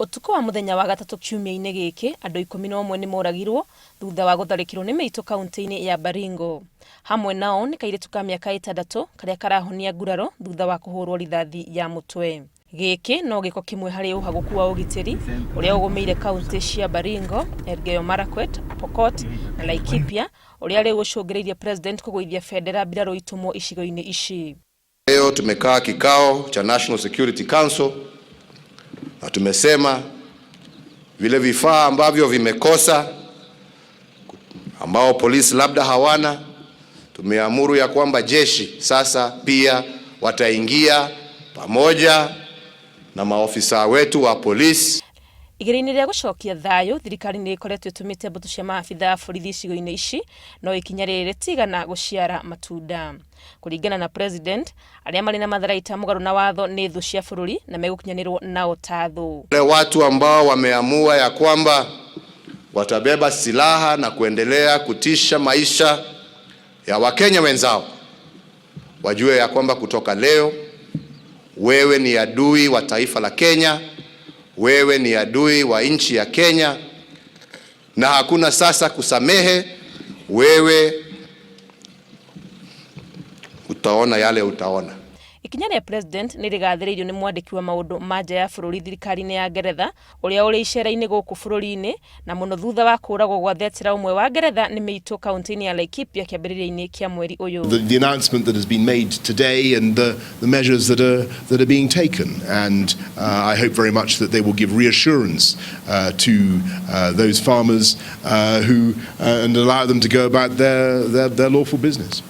Ũtukũ wa mũthenya wa gatatũ kiumia-inĩ gĩkĩ, andũ 11 nĩ moragirwo thutha wa gũtharĩkĩrwo nĩ mĩitũ kaunti-inĩ ya Baringo. Hamwe nao nĩ kairĩtu ka mĩaka ĩtandatũ karĩa karahonia nguraro thutha wa kũhũrwo rithathi ya mũtwe. Gĩkĩ no gĩko kĩmwe harĩ ũhagũku wa ũgitĩri ũrĩa ũgũmĩire kaunti cia Baringo, Elgeyo Marakwet, Pokot na Laikipia ũrĩa rĩu ũcũngĩrĩirie President kũgũithia bendera mbirarũ itũmwo icigo-inĩ ici. Leo tumekaa kikao cha National Security Council na tumesema vile vifaa ambavyo vimekosa ambao polisi labda hawana, tumeamuru ya kwamba jeshi sasa pia wataingia pamoja na maofisa wetu wa polisi. Igeria-inĩ rĩa gũcokia thayũ, thirikari nĩ ĩkoretwo ĩtũmĩte mbũtũ cia maabitha a borithi icigo-inĩ ici, no ikinya rĩrĩ rĩtigana gũciara matunda. Kũringana na President, arĩa marĩ na matharaita mũgarũ na watho nĩ thũ cia bũrũri na megũkinyanĩrwo nao ta thũ. Wale watu ambao wameamua ya kwamba watabeba silaha na kuendelea kutisha maisha ya Wakenya wenzao wajue ya kwamba kutoka leo wewe ni adui wa taifa la Kenya, wewe ni adui wa nchi ya Kenya, na hakuna sasa kusamehe. Wewe utaona yale utaona. Ikinya rĩa President nĩ rĩgathĩrĩirio nĩ mwandĩki wa maũndũ ma nja ya bũrũri thirikari-inĩ ya Ngeretha ũrĩa ũrĩ icera-inĩ gũkũ bũrũri-inĩ na mũno thutha wa kũũragwo gwa thetera ũmwe wa Ngeretha nĩ mĩitũ kaunti-inĩ ya Laikipia kĩambĩrĩria-inĩ kĩa mweri ũyũ. The announcement that has been made today and the measures that are being taken, and I hope very much that they will give reassurance to those farmers who and allow them to go about their lawful business.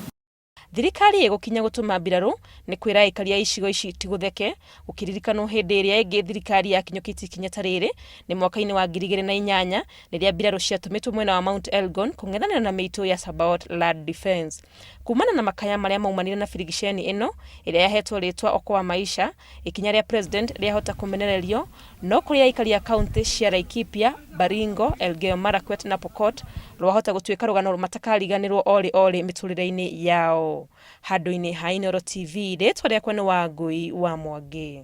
Thirikari ĩgũkinya gũtũma mbirarũ nĩ kwĩra aikari a icigo ici ti gũtheke gũkĩririkanwo hĩndĩ ĩrĩa ĩngĩ thirikari yakinyũkĩtie ikinya ta rĩrĩ nĩ mwaka-inĩ wa 2008 rĩrĩa mbirarũ ciatũmĩtwo mwena wa Mount Elgon kũng'ethanĩra na mĩitũ ya Sabaot Land Defence. Kumana na makaya marĩa maumanire na birigiceni ĩno ĩrĩa yahetwo rĩtwa Okoa Maisha, ikinya rĩa President rĩahota kũmenererio no kũrĩ aikari a kaunti cia Laikipia, Baringo, Elgeyo Marakwet na Pokot rwahota gũtuĩka rũgano matakariganĩrwo orĩ orĩ mĩtũrĩre-inĩ yao. Handũ-inĩ ha Inooro TV, rĩtwa rĩakwa nĩ Wangui wa Mwangi.